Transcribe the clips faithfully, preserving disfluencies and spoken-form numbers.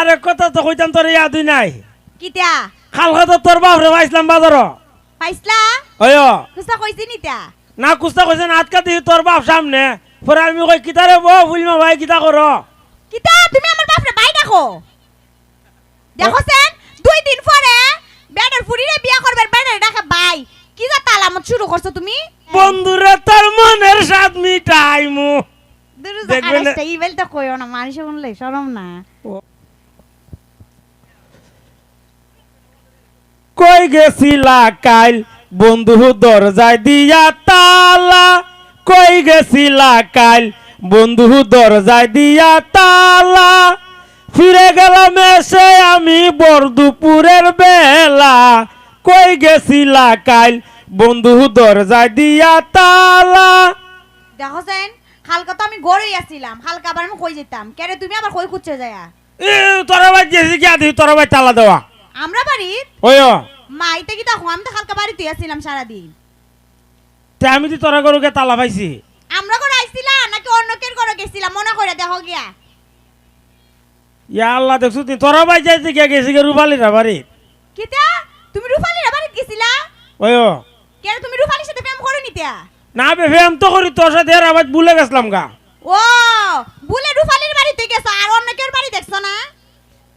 এক কথা তো কইতাম, তোর ইয়াদই নাই। কিতা? কালকে তো তোর বাপরে পাইছলাম বাজারো। পাইছলা? অয়। কুস্তা কইছে নি তা? না, কুস্তা কইছে না, আটকা দিছি তোর বাপ সামনে। পরে আমি কই, "কিতা রে বউ, ফুলমা ভাই, কিতা করো?" কিতা? তুমি আমার বাপরে ভাই ডাকো? দেখো সেন, দুই দিন পরে বেটার ফুরিরে বিয়া করবার, বেটারে ডাকে ভাই। কি জাত আলামত শুরু করছো তুমি? বন্ধুরে, তোর মনের স্বাদ মিটাইমু। দুরু দেখবে না। জাকারেসটা, ই বেল তো কইও না, মানুষে শুনলে শরম না। ও। কই গেছিলা কাইল বন্ধু দরজায় দিয়া তালা? কই গেছিলা কাইল বন্ধু দরজায় দিয়া তালা? ফিরে গেলাম এসে আমি বড় দুপুরের বেলা। কই গেছিলা কাইল বন্ধু দরজায় দিয়া তালা? দেখো সেন, কালকে তো আমি ঘরেই আছিলাম, কালকে আবার আমি কই যেতাম? কেরে তুমি আবার কই খুঁজছে যায়া? এ, তোরা বাড়িত গেছি গিয়া দেখি তোরা বাড়িত তালা দেওয়া। আমরা বাড়িত? অয়। মা, ইতা কিতা কও? আমি তো কালকে বাড়িতই আছিলাম সারাদিন। তে আমি তো তোরা ঘরো গিয়া তালা পাইছি। আমরা ঘরো আইছিলা নাকি অন্য কের ঘরো গেছিলা? মনে কইরা দেখো গিয়া। ইয়া আল্লাহ, দেখছো তুই, তোরা বাড়িত যাইতে গিয়া গেছি গিয়া রূপালীরা বাড়িত। কিতা? তুমি রূপালীরা বাড়িত গেছিলা? অয়। কেরে, তুমি রূপালীর সাথে প্রেম করো নি তা? না বে, প্রেম তো করি, তোর সাথে এর আবার ভুলে গেছিলাম গা। ও, ভুলে রূপালীর বাড়িত গেছো, আর অন্য কের বাড়ি দেখছো না?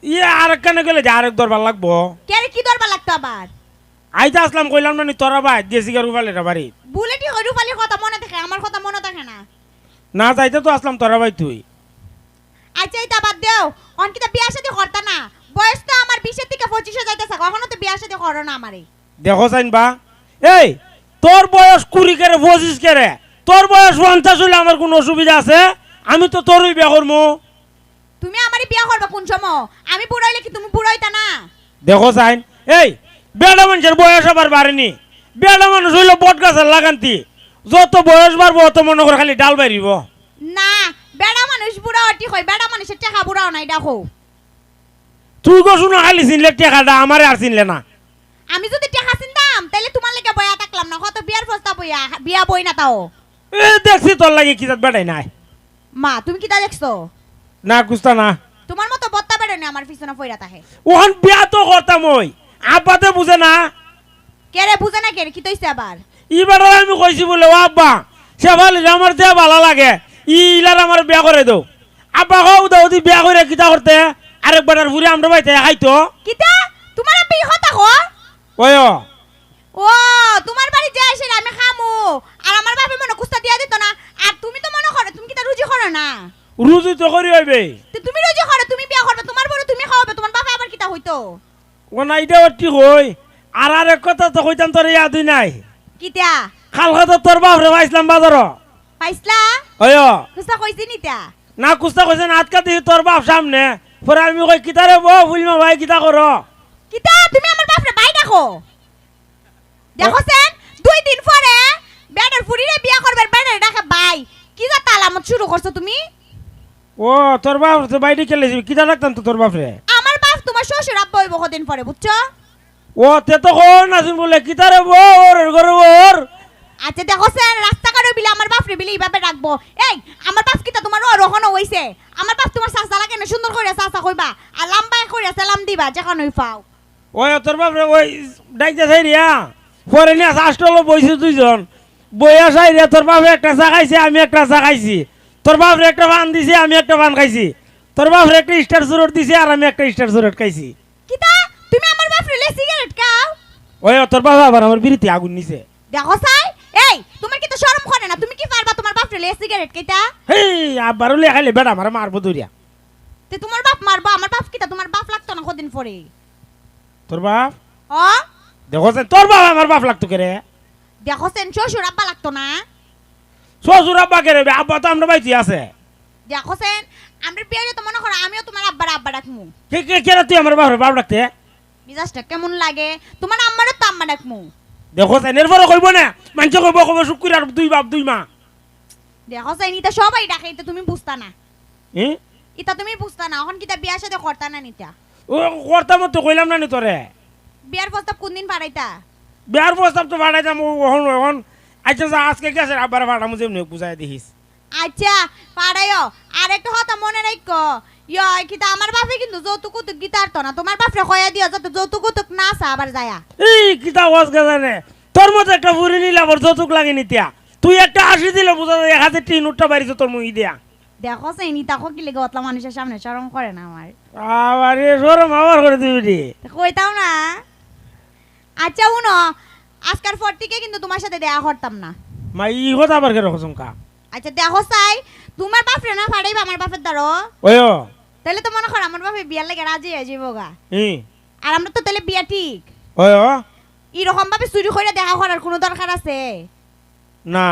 ইয়ে, আরেকখানে গেলে যে আরেক দরবার লাগবো। কেরে, কি দরবার লাগতো আবার? আইতে আসলাম, কইলাম না নি, তোরা বাড়িত গেছি গিয়া রূপালীরা বাড়িত। ভুলে ঠিক অয়, রূপালীর কথা মনে থাকে, আমার কথা মনে থাকে না। না, যাইতে তো আসলাম তোরা বাড়িত তুই। আচ্ছা, ইতা বাদ দেও, অন কিতা বিয়া শাদি করতা না? বয়স তো আমার বিশের থেকে পঁচিশে যাইতেছে, কখনো তো বিয়া শাদি করো না আমারে। দেখো চাইন বা, এই, তোর বয়স কুড়ি কেরে, পঁচিশ কেরে, তোর বয়স পঞ্চাশ অইলে আমার কুনু অসুবিধা আছে? আমি তো তোরই বিয়া করমু। তুমি আমারে বিয়া করবা কুন সময়? আমি বুড়া অইলে কি তুমি বুড়া অইতা না? দেখো চাইন, এই, বেটা মানুষের বয়স আবার বাড়েনি। বেটা মানুষ অইলো বট গাছের লাগান্তি, যত বয়স বাড়বো অত মনে করে খালি ডাল বাড়িবো। না, বেটা মানুষ বুড়া অটি কই, বেটা মানুষের টেকা বুড়া অনাই দেখো। তুই গো শুনো খালি চিনলে টেকাটা, আমারে আর চিনলে না। আমি যদি টেকা চিনতাম, তাইলে তোমার লাগি বইয়া থাকলাম না। কত বিয়ার প্রস্তাব অইয়া, বিয়া বই না তাও। এ, দেখছি তোর লাগি কি জাত বেটাই নাই। মা, তুমি কিতা দেখছো? না, কুস্তা না। তোমার মতো বত্তা বেটাইন আমার পিছনে পড়া থাকে। অখন বিয়া তো করতাম ওই, আব্বা তে বুঝে না। কেরে বুঝে না কেরে? কিতা অইছে আবার? ই বেটারে আমি কইছি বুলে, "ও আব্বা, শেফালিরে আমার যে ভালা লাগে, ই ইলার আমার বিয়া করাই দেও।" আব্বা কও, "উদা উদি বিয়া করিয়া কিতা করতে? আরেক বেটার ফুরি আমরার বাড়িত আইয়া খাইতো।" কিতা? তোমার আব্বা ই কথা কয়? অয়। ও, তোমার বাড়িত যে আইছে আমি খামু, আর আমার বাপে মনো কুস্তা দিয়া দিতো না। আর তুমি তো মনো করো, তুমি কিতা রুজি করো না? রুজি তো করি অইবে। তে তুমি রুজি করো, তুমি বিয়া করবে, তোমার বউরে তুমি খাওয়াবে, তোমার বাপে আবার কিতা কইতো? ও না, ইটা অর ঠিক অয়। আর আরেক কথা তো কইতাম, তোর ইয়াদই নাই। কিতা? কালকে তো তোর বাপরে পাইছলাম বাজারো। পাইছলা? অয়। কুস্তা কইছে নি তা? না, কুস্তা কইছে না, আটকা দিছি তোর বাপ সামনে। পরে আমি কই, "কিতা রে বউ, ফুলমা ভাই, কিতা করো?" কিতা? তুমি আমার বাপরে ভাই ডাকো? দেখো সেন, দুই দিন পরে বেটার ফুরিরে বিয়া করবার, বেটারে ডাকে ভাই। কি জাত আলামত শুরু করছো তুমি? ও, তোর বাপ তো বাইরে গেলে যাবি, কিতা ডাকতাম তো তোর বাপরে? আমার বাপ তোমার শ্বশুর আব্বা অইবো কদিন পরে, বুঝছো? ও, তে তো কও না তুমি বুলে, "কিতা রে বউ, অর, অর ঘরে অর।" আচ্ছা, দেখো সেন, রাস্তাঘাটে বিলে আমার বাপরে বিলে ইভাবে ডাকবো। এই, আমার বাপ কিতা তোমার অর অখনো অইছে? আমার বাপ তোমার চাচা লাগে না, সুন্দর কইরা চাচা কইবা, আর লাম্বা কইরা সালাম দিবা, যেখান অই পাও। ওই তোর বাপরে ওই ডাইক দে চাইরিয়া, পরে নিয়া আষ্টলো বইছে দুইজন। বইয়া চাইরিয়া তোর বাপে একটা চা খাইছে, আমি একটা চা খাইছি। তোর বাপরে একটা পান দিছে, আমি একটা পান খাইছি। তোর বাপরে একটা স্টার চুরট দিছে, আর আমি একটা স্টার চুরট খাইছি। কিতা? তুমি আমার বাপরে লইয়া সিগারেট খাও? ওই তোর বাপে আবার আমার বিড়িতে আগুন নিছে। দেখো চাই, এই, তোমার কিতা শরম করে না? তুমি কি পারবা তোমার বাপরে লইয়া সিগারেট খাইতা? হেই, আব্বারে লইয়া খাইলে বেটা আমারে মারবো ধরিয়া। তে তোমার বাপ মারবো? আমার বাপ কিতা তোমার বাপ লাগতো না কদিন পরে? তোর বাপ? ও? দেখো চাই, তোর বাপ আমার বাপ লাগতো কেরে? দেখো চাই, শ্বশুর আব্বা লাগতো না? শ্বশুর আব্বা কেরে বে? আব্বা তো আমরার বাড়িত আছে। দেখো চাই, আমরার বিয়ায় তো মনো করো আমিও তোমার আব্বারে আব্বা ডাকমু। কে, কে, কেরে তুই আমার বাপরে বাপ ডাকতে? মিজাজটা কেমন লাগে? তোমার আম্মারে তো আম্মা ডাকমু। দেখো চাই, এরপরে কইবো না, মানষে কইবো, কইবো শুক্কুর আর দুই বাপ দুই মা। দেখো চাই, ইতা সবাই ডাকে, ইতা তুমি বুঝতা না। এ? ইতা তুমি বুঝতা না, অখন কিতা বিয়া শাদী করতা না নি তা? ও, করতাম তো, কইলাম না নি তোরে? বিয়ার প্রস্তাব কোন দিন পাঠাইতা? বিয়ার প্রস্তাব তো পাঠাইতাম, ও, অখন, অখন। আচ্ছা, যা, আজকে গেছে, আব্বারে পাঠামু, যেমনি বুঝাই দেখিস। আচ্ছা, পাঠাইও। আর একটা কথা মনে রাখো, ইয়া, কিতা আমার বাপে কিন্তু যৌতুক উতুক দিতার তো না। তোমার বাপরে কইয়া দিও যাতে যৌতুক উতুক না চা আবার যায়া। এই কিতা ওয়াজ গাজানে, তোর মতো একটা ফুরি নিলে আবার যৌতুক লাগে নিতিয়া। তুই একটা আশি দিলে বুঝা যায় এক হাতে টিন উঠটা বাড়িছে তোর মুই দিয়া। দেখো সেই নিতা কিলে গতলা মানুষের সামনে শরম করে না আমার। আবার এ শরম আবার করে দিবি রে। তা কইতাম না। আচ্ছা হুনো, আজকার পর থেকে কিন্তু তোমার সাথে দেখা করতাম না। মা, ই কথা আবার কেন কসম কা? আচ্ছা দেখো চাই, তোমার বাপরে না ফাড়াইবা আমার বাপের দ্বারো। ওয়ো। তাহলে তো মনে করো আমার বাপে বিয়ার লাগে রাজি হয়ে যাবো গা। ই। আর আমরা তো তাহলে বিয়া ঠিক। ওয়ো। এরকম ভাবে চুরি করে দেখা করার কোনো দরকার আছে? না।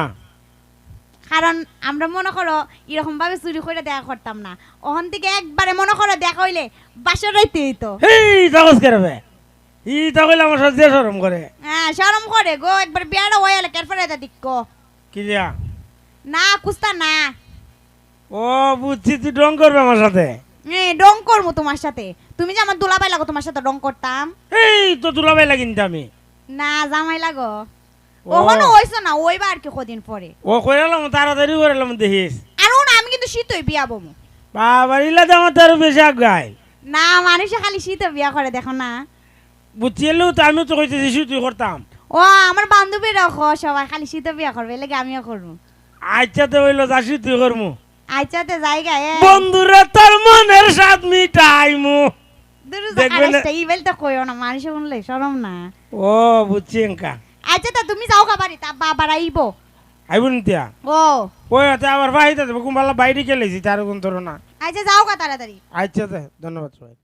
কারণ আমরা মনে করো এরকম ভাবে চুরি করে দেখা করতাম না। ওখান থেকে একবারে মনে করো দেখা হইলে বাসর রাইতে হইতো। হেই, তাকস কেরবে? ই তা কইলে আমার সাথে যে শরম করে। হ্যাঁ, শরম করে গো, একবার বিয়াটা হয়ে এলে কেরফারে এটা দিক্কো। কি দিয়া? না, কুস্তা না। ও, বুঝছি, তুই ঢং করবে আমার সাথে। এ, ঢং করবো তোমার সাথে। তুমি যে আমার দুলাভাই লাগো, তোমার সাথে ঢং করতাম। এই তো দুলাভাই লাগিন আমি। না, জামাই লাগো। ও। ওখানে হইছো না, ওইবা আর কি কদিন পরে। ও কইরালাম, তাড়াতাড়ি করিলাম দেখিস। আর ও না, আমি কিন্তু শীতই বিয়া বমু। বাবা, ইলা তো আমার তো আরো বেশি আগাই। না, মানুষে খালি শীতে বিয়া করে, দেখো না। বুঝছি, এলেও তো আমিও তো কইতেছি শীতই করতাম। ও, আমার বান্ধবীরাও খ সবাই খালি শীতে বিয়া করবে, এর লাগি আমিও করবো। আচ্ছা, তো হইলো, যা শীতই করমু। আচ্ছা, তে জায়গা এ। বন্ধুরে, তোর মনের স্বাদ মিটাইমু। দুরু দেখবে না। জাকারেসটা, ই বেল তো কইও না, মানুষে শুনলে শরম না। ও, বুঝছি এনকা। আচ্ছা, তা তুমি যাও খাবারি, তা বাবার আইবো। আইবো নিতিয়া? ও। ওই, আচ্ছা, আবার বাহিতে দেবো, কুম্বালা বাইরে গেলেছি, তার কোন তোর না। আচ্ছা, যাও গা তাড়াতাড়ি। আচ্ছা, তে, ধন্যবাদ সবাই।